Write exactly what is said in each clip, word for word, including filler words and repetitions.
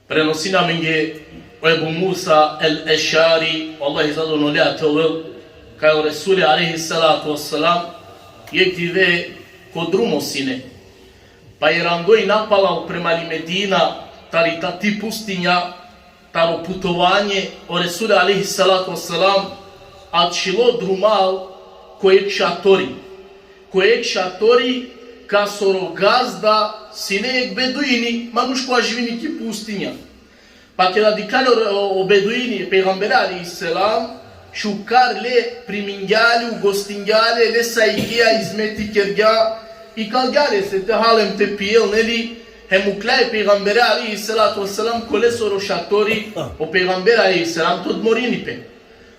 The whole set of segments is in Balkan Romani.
Prenosini amenge o Ebu Musa el-Ešari, o Allahi zadovoljno leja te ovel, kaj o Resuli alejhi salatu vesselam jekh dive ko drumo sine. Pa irangoj napalal prema li Medina, tari tati pustinja, taro putovanje, o Resuli alejhi salatu vesselam ačhilo drumal ko jekh šatori. Ko jekh šatori kasoro gazda sine jekh beduini, manuš kova živini ki pustinja. Pa keda dikhlja le o, o, o beduini e pejgambere alejhi selam, šukar le primingja le, ugostingja le, lese saigija hizmeti kergja, ikalgja lese te hal em te pijel, neli, hem mukhlja e pejgambere alejhi salatu vesselam ko lesoro šatori, o pejgambere alejhi selam te odmorini pe.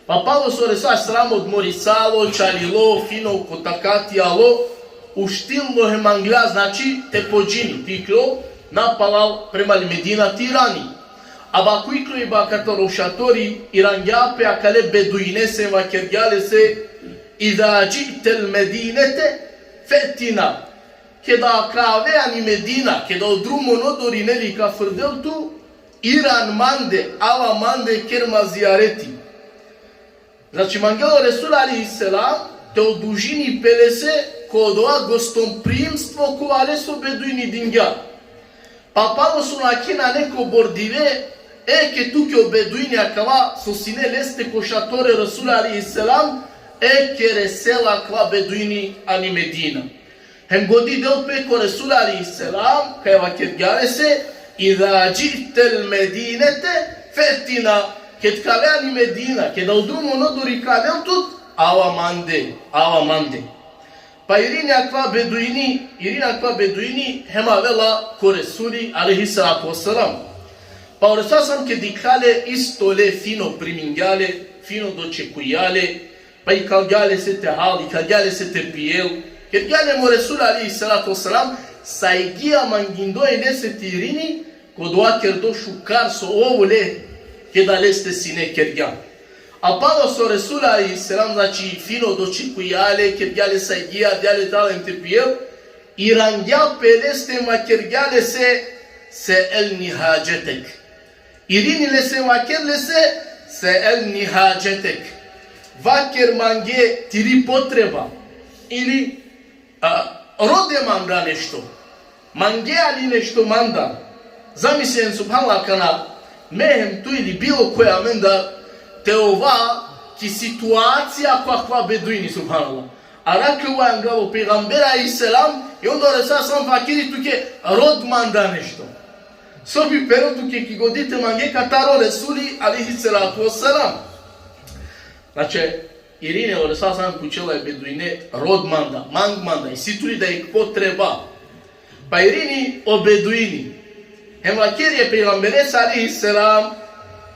Pa palo so o Resul alejhi selam odmorisalo, čalilo, fino ko takati alo, uštilo hem mangla, znači, te podžini, te iklol napalal prema li Medina te irani. Aba ko ikliba kataro šatori, irangja pe akale beduinese, vakergja lese: "Iza dži'tel Medinete fe'tina." Keda ka ave ani Medina, keda o drumo odori, neli, ka frdel tu, iran mande, ava mande, ker ma zijareti. Znači, mangela o Resul alejhi selam te odužini pe lese ko odova gostomprimstvo kova lese o beduini dingja. Pa palo so nakhi nane kobor dive, eke tuke o beduini akava so sine leste ko šatori e Resul alejhi selam, eke resela akava beduini ani Medina. Hem godi del pe ko Resul alejhi selam, kaj vakergja lese: "Iza dži'tel Medinete fe'tina." Ked ka ave ani Medina, keda o drumo odori ka del tut, ava mande, ava mande. Pa irini akava beduini, irini akava beduini, hem avela ko Resuli alejhi salatu vesselam. Pa o Resul sam ked dikhlja le, isto le fino primingja le, fino dočekugja le, pa ikalgja lese te hal, ikalgja lese te pijel. Kergja le mo Resul alejhi salatu vesselam, saigija mangindoj lese te irini, ko dova kerdo šukar so ov le keda leste sine kergja. A palo so o Resul alejhi selam, znači, fino dočekugja le, kergja le saigija, dingja le te hal em te pijel, irangja pe leste, vakergja lese: "Se'elni hadžetek." Irini lese, vaker lese: "Se'elni hadžetek." Vaker mange tiri potreba. Ili, a, rode manda nešto. Mangea li nešto manda. Zamislin, subhanallah, kana me hem tu ili bilo koj amendar te ova ki situacija ko akava beduini, subhanallah. Arakhle ova anglal o pejgambere alejhi selam, i onda o Resul sam vakeri tuke: "Rod manda nešto." So bi pelo tuke ki godi te mange kataro Resuli alejhi salatu vesselam. Znači, irini, o Resul sam pučela e beduine: "Rod manda, mang manda, isi tu li da jekh potreba?" Pa irini o beduini hem vakeri e pejgamberese alejhi selam: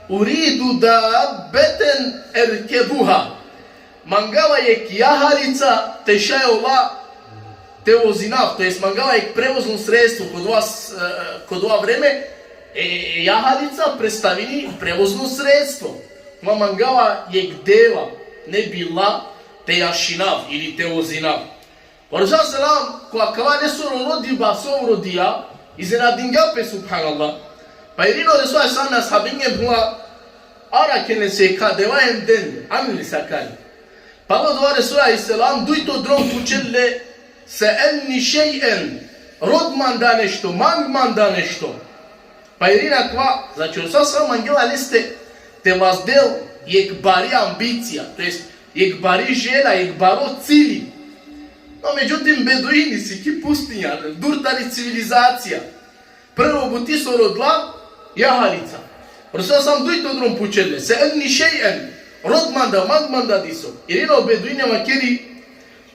"Uridu dabbeten erkebuha." Mangava jekh jahalica te šaj ola te vozinav, to jest mangava jekh prevozno sredstvo, ko dova s-, e, ko dova vreme, e, e, jahalica predstavini prevozno sredstvo. Ma mangava jekh deva, ne bi la, te jašinav ili te vozinav. O Resul selam, ko akava lesoro rodiba so rodija, iznenadingja pe, subhanallah. Pa irini o Resul selam e ashabenge, hem: "Arakhen lese jekha deva hem den, anen lese akari." Palo dova o Resul alejhi selam dujto drom pučel le: "Se'elni šej'en", rod manda nešto, mang manda nešto. Pa irini akava, znači, o Resul selam mangela leste te vazdel jekh bari ambicija, to jest jekh bari želja, jekh baro cilj. No, međutim, beduini si ki pustinja, dur tari civilizacija. Prvo buti so rodela, jahalica. O Resul selam dujto drom pučel le: "Se'elni šej'en", rod manda, mang manda diso. Irini o beduini, vakeri: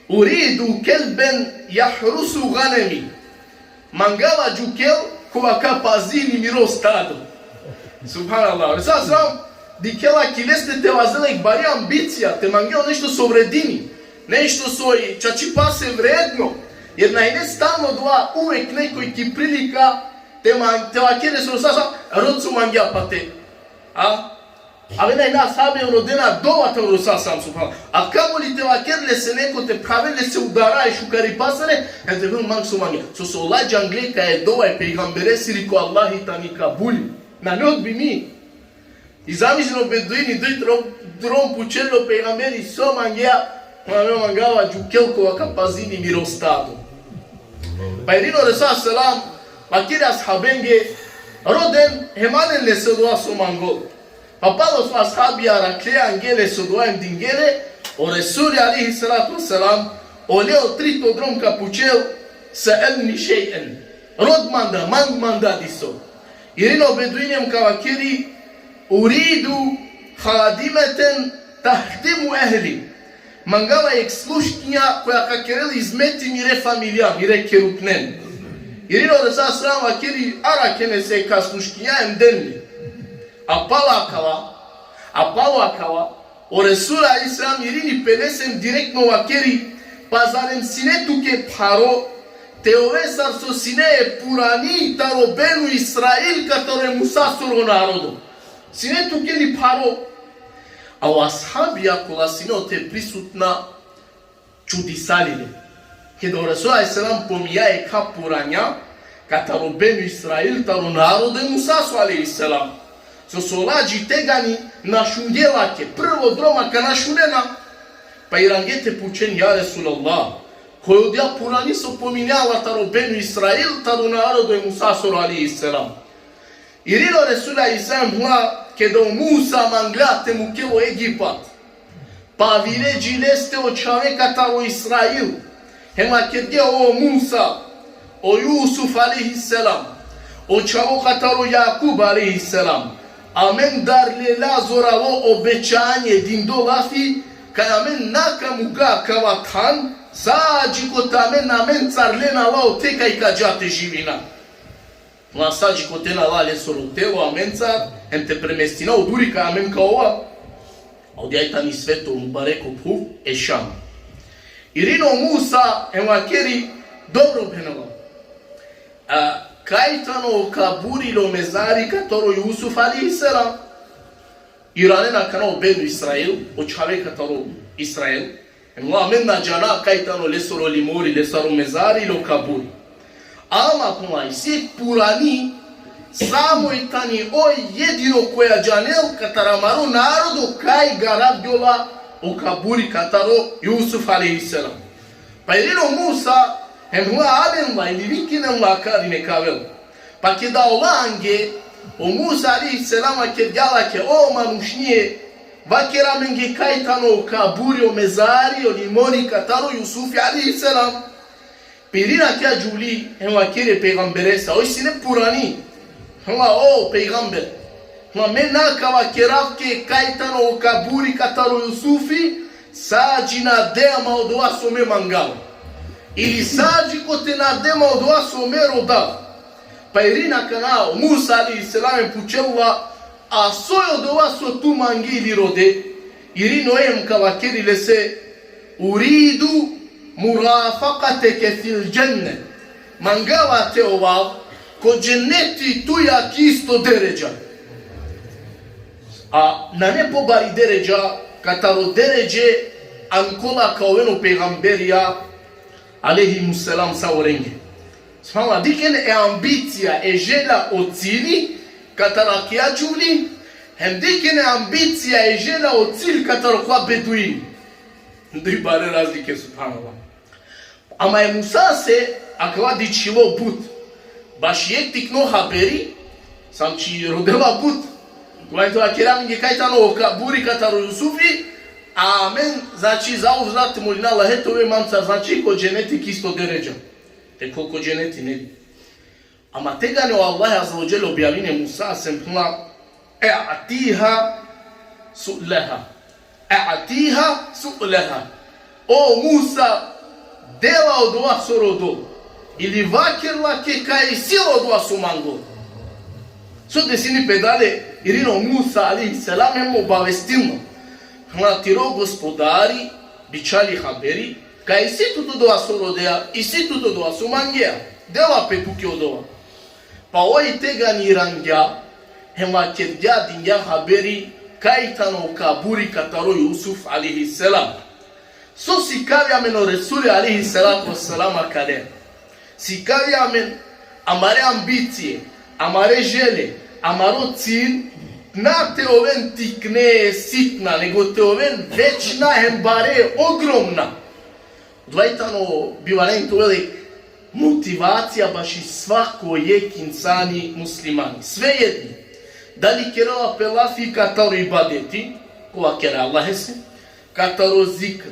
"Uridu kelben jahrusu ganemi." Mangava džukel kova ka pazini miro stado. Subhanallah. O Resul selam dikhela ki leste te vazdel jekh bari ambicija, te mangel nešto so vredini, nešto so i čačipase vredno. Jer na ine stalno dova, uvek nekoj ki prilika te man-, te vakerel: "O Resul selam, rod so mangea pate." A? Avena ine ashabi, rodena dova taro Resul selam, subhanallah. A kamoli te vakerel lese neko, te phravel lese udara e šukaripasere, hem te phravel: "Mang so mangea." Sose ola džangle kaj e dova e pejgamberesiri ko Allahi tani kabuli. Nane odbini. I zamislin o beduini, duj trom, trom pučel o pejgamberi so mangea, pa ame mangava džukel kova ka pazini miro stado. Pa irini o Resul selam, vakeri ashabenge, roden hem anen lese odova so mangol. Pa palo so ashabi arakhle, ange lese odova hem dinge le, o Resuli alejhi salatu ve selam, ole o trito drom ka pučel, se'elni šej'en. Rod manda, mang manda diso. Irini o beduini hem ka vakeri, uridu hadimeten tahdimu ehli. Mangava jekh sluškinja koja ka kerel hizmeti mire familija, mire kerutnen. Irini o Resul selam vakeri, arakhen lese ka sluškinja hem den le. A palo akava, a palo akava, o Resul alejhi selam irini pe lese hem direktno vakeri, pa zar hem sine tuke pharo, te ove sar so sine e purani taro Benu Israil kataro e Musasoro narodo. Sine tuke li pharo. A o ashabija kola sine ote prisutna čudisali le. Keda o Resul alejhi selam pominja jekha puranja, kataro Benu Israil, taro narodo e Musaso alejhi selam. So, so ola dži tegani na šunge lake, prvo drom akana šunena, pa irange te pučen, ja Resulallah, koj odija purani so pominela taro Benu Israil, taro narodo e Musasoro alejhi selam. Irini o Resul alejhi selam, keda o Musa mangla te mukel o Egipat. Pa avile dži leste o čhave kataro Israil. Hem vakerge, o Musa, o Jusuf alejhi selam, o čhavo kataro Jakub alejhi selam, amendar lela zoralo obećanje, dindo lafi, kaj amen na ka muga kava than, sa dži kote amen, amencar lena la ote kaj ka dža te živina. Ma sa dži kote na la lesoro telo amencar, hem te premestina oduri kaj amen ka ova. A odija i tani sveto mubareko phuv e Šam. Irini o Musa hem vakeri, dobro phenela. A, kaj tano o kaburi ili o mezari kataro Jusuf alejhi selam? Iranena akana o Benu Israil, o čhave kataro Israil. Em, amen na džana kaj tano lesoro limori, lesoro mezari ili o kaburi. Ama phenela, isi purani, samo i tani oj jedino koja džanel katar amaro narodo kaj garavgjola o kaburi kataro Jusuf alejhi selam. Pa irini o Musa, hem, aven la ili vikinen la kari neka avel. Pa keda ola ange, o Musa alejhi selam vakergja lake, o manušnie, vaker amenge kaj tano o kaburi, o mezari, o limori kataro Jusufi alejhi selam. Pa irini akaja džuvli, hem vakeri e pejgamberese, oj sine purani. Hem, o pejgamber, hem, me na ka vakerav tuke kaj tano o kaburi kataro Jusufi, sa dži na dea ma odova so me mangava. Ili sa dži kote na dea ma odova so me rodav. Pa irini akana o Musa alejhi selam hem pučela, a soj odova so tu mange ili rode? Irini oj hem ka vakeri lese, uridu murafakateke fil dženne. Mangava te ovav ko dženeti tuja ki isto deredža. A nane pobari deredža kataro deredže ankola ka oven o pejgamberija alejhimus selam savorenge. Subhanallah, dikhen e ambicija, e želja, o cili, katar akaja džuvli, hem dikhen e ambicija, e želja, o cil katar okova beduini. Duj bare razlike, subhanallah. Ama e Musase akava dičhilo but. Baši jekh tikno haberi, sam či rodela but. Kova te vakera amenge kaj tano o kaburi kataro Jusufi, amen, znači, zauzvrat molina Allahe te ove mancar, znači, ko dženeti ki isto deredža. Te ko, ko dženeti, neli? Ama tegani o Allah azze ve dželle objavini e Musase hem phenela, e'tiha su'leha. E'tiha su'leha. O Musa, de la odova so rodol. Ili vaker lake kaj isi la odova so mangol. So desini pe dalje, irini o Musa alejhi selam hem obavestinela. Phenela, tiro Gospodari bičhali haberi, kaj isi tut odova so rodea, isi tut odova so mangea, dela pe tuke odova. Pa oj tegani irangja, hem vakergja, dingja haberi, kaj tano o kaburi kataro Jusuf alejhi selam. So sikavi amen o Resuli alejhi salatu ve selam akale? Sikavi amen amare ambicije, amare želje, Amaro cilj na te oven tikne, sitna, nego te oven večna hem bare, ogromna. Odova i tano, bi valjani te ovel lek motivacija baši svako jek insani muslimani. Svejedno, dali kerela pe lafi kataro ibadeti, ko vakera Allahese, kataro zikr,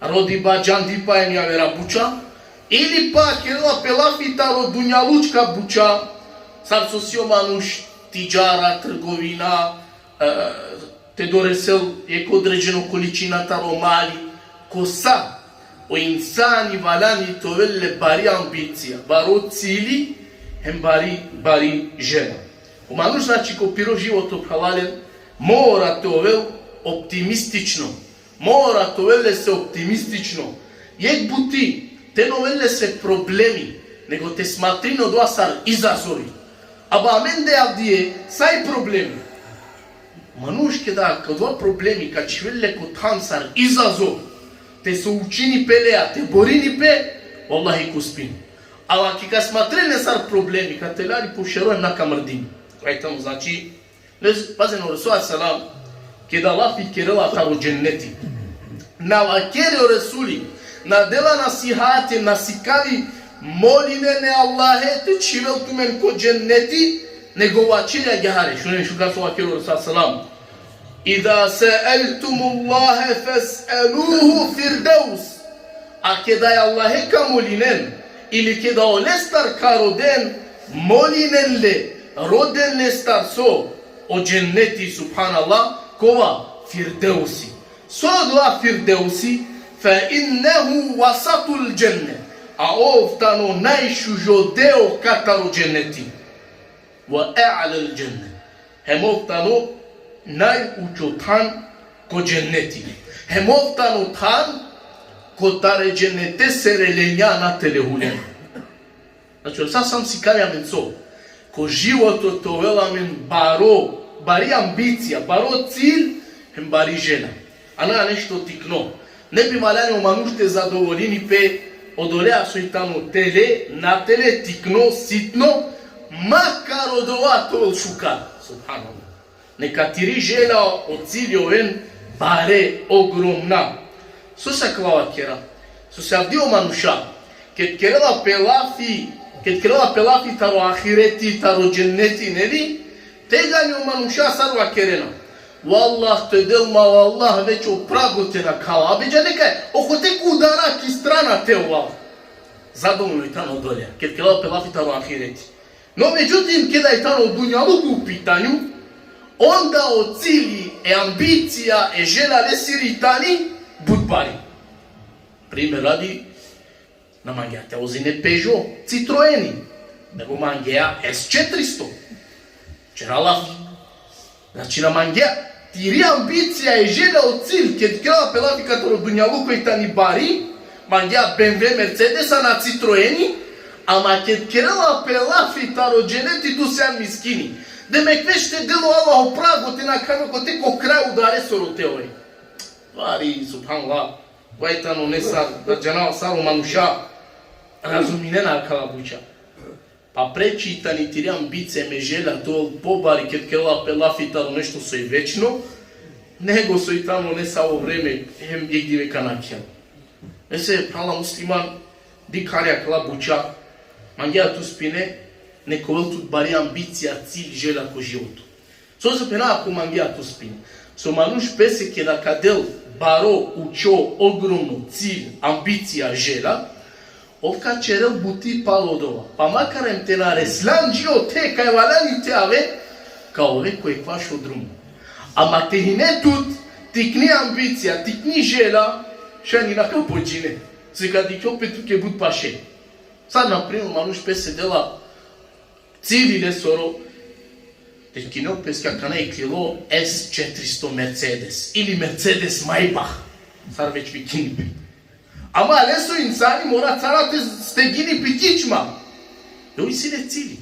rodiba, džandipa hem javera buča, ili pa kerela pe lafi taro dunjalučka buča, sar so si o manuš, tidžara, trgovina, e, te doresel jek određeno količina taro mali, ko sa o insani valjani te ovel le bari ambicija, baro cilji, hem bari, bari želja. O manuš, znači, ko piro životo, phralalen, mora te ovel optimistično. Mora te ovel lese optimistično. Jek buti, te na ovel lese problemi, nego te smatrini odova sar izazovi. Aba amende avdive, sa i problemi? Manuš keda ka odova problemi ka čhivel le ko than sar izazov, te so učini pe leja, te borini pe, vallahi ka uspini. Aba keda ka smatrini le sar problemi, ka telari po šero hem na ka mrdini. Kaj tano, znači, ne, pazin, o Resul alejhi selam, keda lafi kerela taro dženneti, na vakeri o Resuli, na dela nasihati, na sikavi, molinen e Allahe te čhivel tumen ko dženneti, nego vaćeri agjaar. Šunen šukar so vakeri o Resul alejhi selam: "Iza se'eltumullahe fes'eluhu firdevs." A keda e Allahe ka molinen, ili keda olestar ka roden, molinen le, roden lestar so? O dženneti, subhanallah, kova? Firdevsi. So odova Firdevsi? "Fe innehu vasatul dženne." A ov tano najšužo deo kataro dženneti. "Ve e'lel dženne." Hem ov tano najučo than ko dženneti. Hem ov tano than kotare džennetesere lenja na te lehulen. Znači, o Resul alejhi selam sikavi amen so? Ko životo te ovel amen baro, bari ambicija, baro cilj, hem bari želja. A na nešto tikno. Ne bi valjani o manuš te zadovoljini pe odolea soj tano tele, natele, tikno, sitno, makar odova te ovel šukar. Subhanallah. Neka tiri želja, o cilj oven bare, ogromna. So sa akava vakera? So se avdive o manuša, ked kerela pe lafi, ked kerela pe lafi taro ahireti, taro dženneti, neli, tegani o manuša sar vakerena: "Vallah, te del ma vallah, već o prago te nakhava." Abe džane kaj, okote ka udara ki strana te ovav. Zadovoljno i tano odolea, ked kerela pe lafi taro ahireti. No, međutim, keda i tano dunjaluk u pitanju, onda o cilji, e ambicija, e želja lesiri tani but bari. Primer radi, na mangea te vozine Peugeot, Citroeni, nego mangea S četiristo. Ćera lafi. Znači, na mangea, tiri ambicija, e želja, o cilj, ked kerela pe lafi kataro dunjaluko i tani bari, mangea B M W, Mercedes, a na Citroeni, ama ked kerela pe lafi taro dženeti, tu sian miskini. Demek, već te del o Allah o prago te nakhave, kote ko kraj udaresoro te ove. Bari, subhanallah, vaj tano nesar, da džanava sar o manuša razuminena akala buća. Pa preči tani tiri ambicija hem želja te ol pobari ked kerela pe lafi taro nešto soj večno, nego soj tano nesavo vreme hem jek dive ka nakhel. Ese, phrala musliman, dikh hari akala buća, mangea te uspine, nek ovel tut bari ambicija, cilj, želja ko životo. So se phena ako mangea te uspine? So manuš pese keda ka del baro, učo, ogromno cilj, ambicija, želja, ov ka ćerel buti palo odova. Pa makar hem te na reslan dži ote kaj valjani te ave, ka ove ko ekvaš o drumo. Ama te hine tut tikni ambicija, tikni želja, šaj ni na ka pođine. Se ka dikhel pe tuke but paše. Sar, na primer, manuš pese dela cilji lesoro, te kinel peske akana iklilo S četiristo Mercedes ili Mercedes Maybach, sar već vikini pe. Ama leso insani mora cara te stegini pi kičma. Jo, isi le cilji.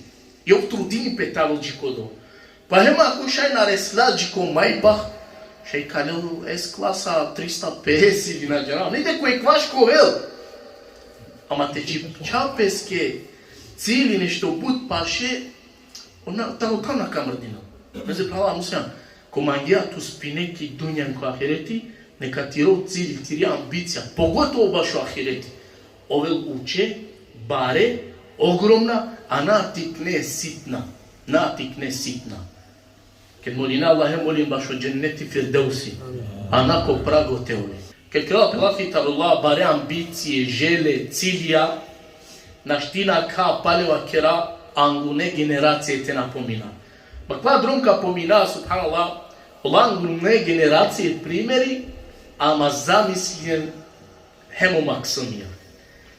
Jo, trudini pe te avel dži kodo. Pa hem ako šaj na resla dži ko Maybach, šaj ka lel S klasa trista pedeset ili na džanav. Nide ko ekvaš ka ovel. Ama te čhivča peske cilji nešto but paše, Ona tano tano ka mrdina. Vezi, phrala musliman, ko mangea te uspine ki dunja hem ko ahireti, neka tiro cilj, tiri ambicija, pogotovo bašo ahireti, ovel uče, bare, ogromna, a na tikne, sitna. Na tikne, sitna. Ked molina Allahe, molin bašo dženneti Firdevsi, a na ko prago te ove. Ked kerela pe lafi taro ola bare ambicije, želje, cilja, našti na ka pale vakera angune generacije te na pomina. Akava drom ka pomina, subhanallah, ola angune generacije primeri, ama zamislin hem o Maksumija.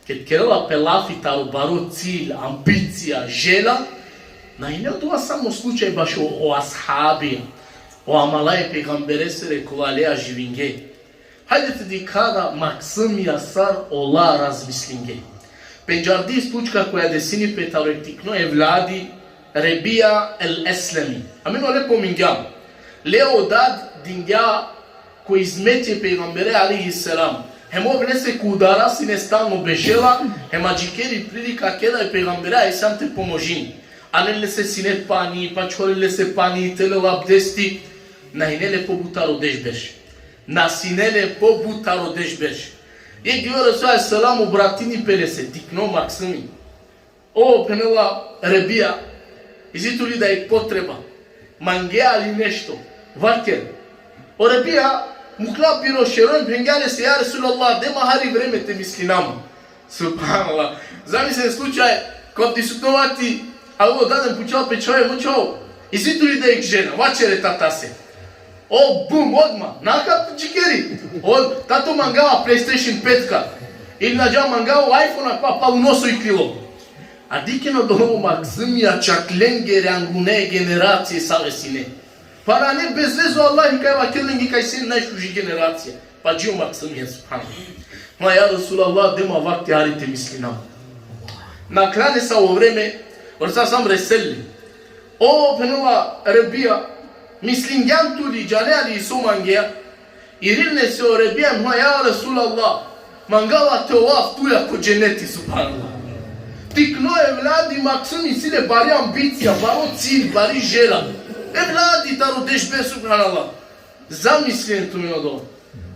Ked kerela pe lafi taro baro cilj, ambicija, želja, na ine odova samo slučaj bašo o ashabija, o amala e pejgamberesere kola lea živinge. Hajde te dikha da Maksumija sar ola razmislinge. Pendžardi slučka koja desini pe taro jekh tikno evladi, Rebija el Eslemi. Amen ole pomingjam. Le o dad dingja ko hizmeti e pejgambere alejhi selam. Hem ov lese ko udara sine, stalno bešela, hem adžikeri prilika keda e pejgambere alejhi selam te pomožini. Anel lese sine pani, pa čhorel lese pani, te lel abdesti. Na ine le pobut taro deš berš. Na sine le pobut taro deš berš. Jekh dive o Resul alejhi selam obratini pe lese, tikno Maksumi. O, phenela, Rebija, isi tu li da jekh potreba? Mangea li nešto? Vaker. O Rebija mukla piro šero hem phengja lese: Ja Resulallah, de ma hari vreme te mislinav ma. Subhanallah. Zamislin slučaj, ko avdisutno vakti, alo, dad hem pučela pe: Čhave, mo čhavo, isi tu li da jekh žena? Vaćere tatase. O, bum, odma, na ka adžikeri. O, tato, mangava PlayStation petka. Ili na dža, mangava iPhone, akava paluno so iklilo. A dikhen odova Maksumija, čak lengere angune generacije save sine. Pa nane bezveze, o Allah kaj vakerel lenge kaj sine najšuži generacija. Pa dži o Maksumija, subhanallah. Ma, ja Resulallah, de ma vakti hari te mislinav. Nakhlane savo vreme, o Resul sam reseli. O, phenela, Rebija, mislingjam tu li, džanea li so mangea? Irini lese o Rebija, phenela: Ja Resulallah, mangava te ovav tuja ko dženeti, subhanallah. Tikno evladi Maksumi, isi le bari ambicija, baro cilj, bari želja. Evladi taro deš berš, subhanallah. Zamislin tumen odova.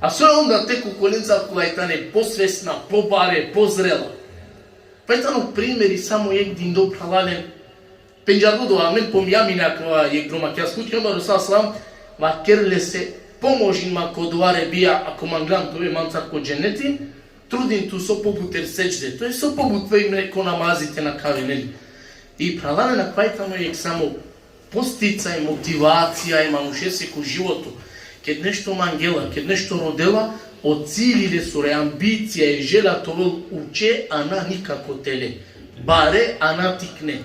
A so onda tek okolencar kola i tane posvesna, pobare, pozrela. Pa i tano primeri samo jekh dindo, phralalen. Pendžardo dova, amen pomingjam ine akava jekh drom, akija slučka, o Resul selam vakerel lese: Pomožin ma ko dova, Rebija, ako manglan te ove mancar ko dženeti, trudin tu so pobuter sedžde, to jest so pobut vreme ko namazi te nakhaven, neli? I, phralalen, akava i tano jekh samo posticaj, motivacija e manušese ko životo. Ked nešto mangela, ked nešto rodela, o cilj lesoro, ambicija, e želja te ovel uče, a na nikako tele. Bare, a na tikne.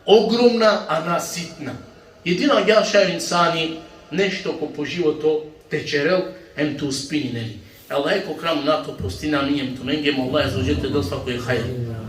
Ogromna, a na sitna. Jedino agjaar šaj o insani nešto ko po životo te ćerel, hem te uspini, neli? Allah ko kraj na te oprostini, amin, hem tumenge, hem Allah azze ve dželle te del svako jekh hajr.